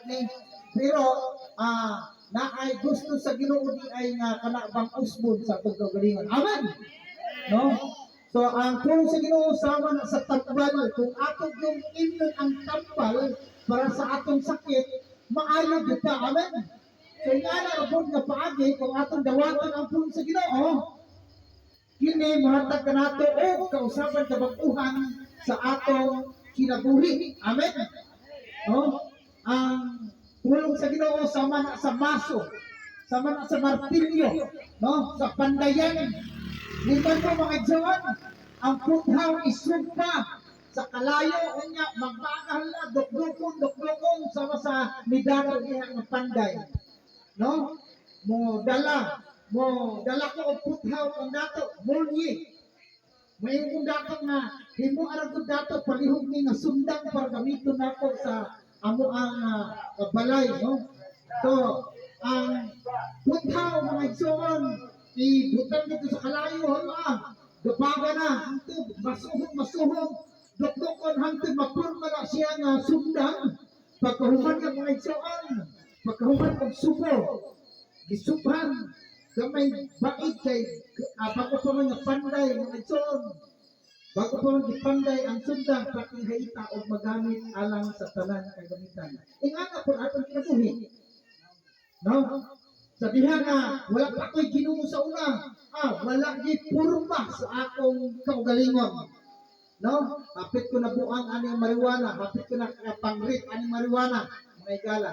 ni. Pero naay gusto sa Ginoo di ay nga kana bang usbon sa atong kaugalingon. Amen. No? So ang pulong sa Ginoo sama na sa tambal. Kung ato yung imnon ang tambal para sa atong sakit, maayo gyud ta. Amen. So nga na ra nga paagi kung atong dawatan ang pulong sa Ginoo, kini mohatag kanato og kausaban kabag-uhan sa atong kinabuhi. Amen. No? Ang pulong sa Ginoo sama na sa maso, sama na sa martilyo, no? Sa pandayan. Liban mo, mga igsoon, ang puthaw isugpa sa kalayo, unya magbagal na dukdukon dukdukon sama sa midato diha nga panday. No? Mo dala ko og puthaw ang dato, mulyi. May kong dato nga himo ara gud dato, palihog ni nga sundang para gamiton nako sa amo ang balay, no? So ang puthaw, mga igsoon, ibutang dito sa kalayo, hala, gapaga na hangtod masuhog masuhog, dukdukon hangtod mapurma na siya nga sundang. Pagkahuman nga, mga igsoon, pagkahuman og subo, gisubhan gamay bait kay bago pa man nga panday, mga igsoon, bago pa man gipanday ang sundang, pakihaita og magamit alang sa tanan kagamitan. Ingana po atong kinabuhi, no? Sa diha nga wala pa ko'y Ginoo sa una, wala gi purma sa akong kaugalingon, no? Hapit ko na buang ani marijuana, hapit ko na pangrit ani marijuana, mga igala.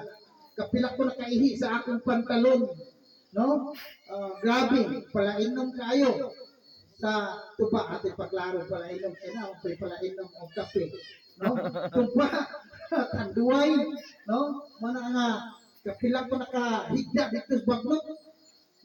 Kapila ko nakaihi sa akong pantalon, no? Grabe, palainom kaayo sa tuba ate paglaro, palainom kay na okay, palainom og kape, no? Tuba tanduay, no? Mana nga kapila ko nakahigda dito sa bagnot,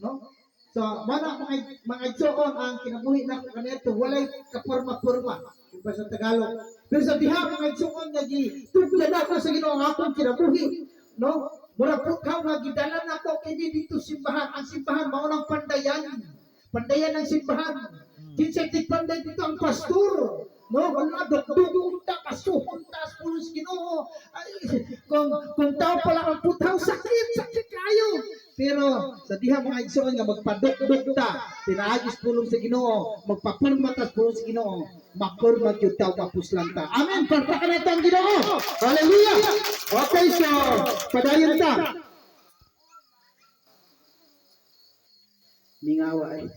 no? So mana, mga igsoon, ang kinabuhi nako kaniadto walay kaporma-porma, iba sa Tagalog. Pero sa diha, mga igsoon, nga gitugyan ako sa Ginoo ang akong kinabuhi, no, mura puthaw nga gidala nako kini dito simbahan. Ang simbahan mao nang pandayan, pandayan ng simbahan. Kinsay tigpanday dito? Ang pastor. No, wala, dugdugong ta, kasuhon ta sa pulos Ginoo. Ay, kung tao pala ang puthaw, sakit, sakit kayo. Pero sa diha, mga igsoon, nga magpadukduk ta, pinaagi sa pulong sa Ginoo, magpapurma ta sa pulong sa Ginoo, mapurma gyud ta, mapuslan ta. Amen. Palakpakan nato ang Ginoo. Hallelujah. Okay, so padayon ta. Mingawa ay.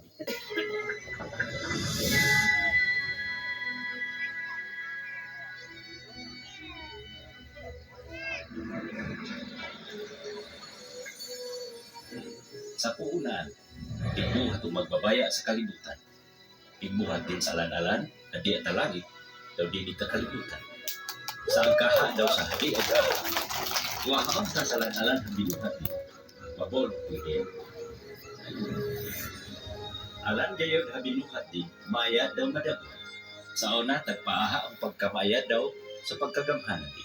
Sa puunan, tigbuhat o magbabaya sa kalibutan. Tigbuhat din sa alan-alan na di at langit daw di ta kalibutan. Sa angkaha daw sa hadi ay kaha. Wahaon sa alan-alan ang binuhat ni. Mabol, pwede. Alan gayon ha binuhat di, maya daw madagot. Sa una, tagpaaha ang pagkamaya daw sa pagkagamhanan di.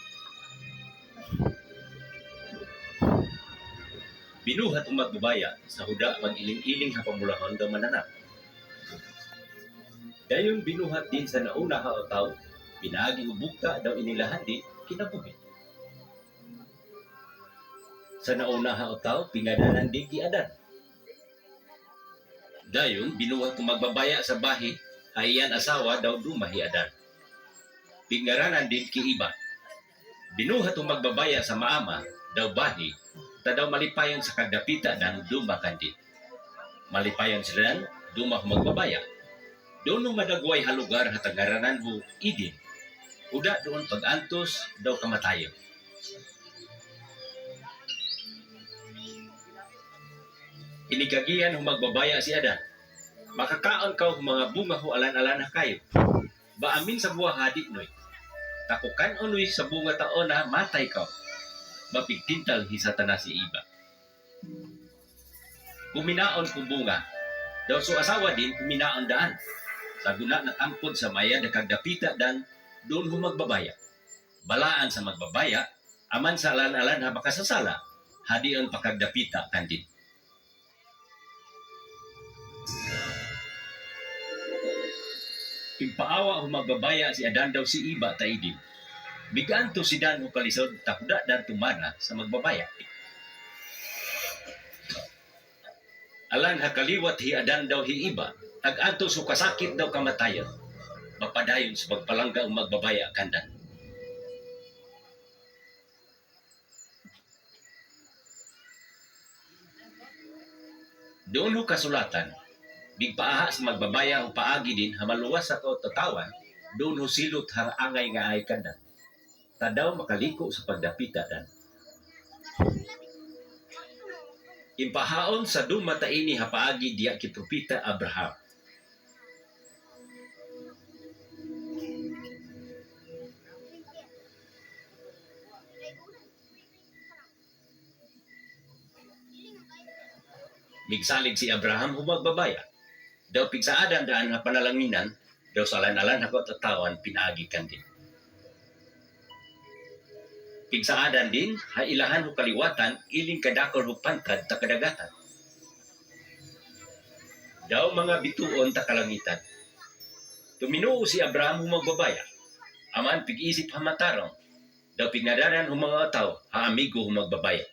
Binuhat ang magbabaya sa huda mag-iling-iling ha pamulahon daw mananap. Dayon binuhat din sa nauna ha tao, pinaagi ubukta daw inilahan di kinabuhi. Sa nauna ha tao, pingadanan di giadan. Dayon binuhat ang magbabaya sa bahi, hayan asawa daw dumahi adan. Pingaranan din kiiba. Binuhat ang magbabaya sa maama daw bahi, ta daw malipayon sa kagdapita dan dumakan di. Malipayon sila dan dumah magbabaya. Doon nung madagway halugar hatangaranan ho idin. Uda doon pag-antos daw kamatayon. Inigagian ho magbabaya si Adan. Makakaon ka ho mga bunga ho alan-alan na kayo. Baamin sa buwa hadi noy. Takukan unoy sa bunga taon na matay ka. Mapigtintal hi Satanas si iba. Kuminaon kung bunga. Daw so asawa din kuminaon daan. Sa guna na tampod sa maya nakagdapita dan doon humagbabaya. Balaan sa magbabaya, aman sa alan-alan ha makasasala, hadion pakagdapita kandin. Pigpaawa humagbabaya si Adan daw si Iba taidin. Bigaan to si Dan ho kalisod takda dan tumana sa magbabaya. Alan hakaliwat hi Adan daw hi Iba, tag-anto so kasakit daw kamatayon. Mapadayon sa pagpalangga ang magbabaya kandan. Doon ho kasulatan, bigpaaha sa magbabaya ang paagi din hamaluwas sa kautatawan, doon ho silot harangay nga ay kandan. Tadaw makaliko sa pagdapita dan. Impahaon sa dumata ini hapaagi diya ki propeta Abraham. Migsalig si Abraham humagbabaya. Daw pigsaadan daan ha panalanginan, daw salan-alan ha kautatawan pinaagi kandin. Pigsaadan din, ha ilahan ho kaliwatan, iling kadakol ho pantad ta kadagatan. Daw mga bituon ta kalangitan. Tuminoo si Abraham humagbabaya. Aman pig-isip hamatarong. Daw pignadaran ho mga tao, ha amigo humagbabaya.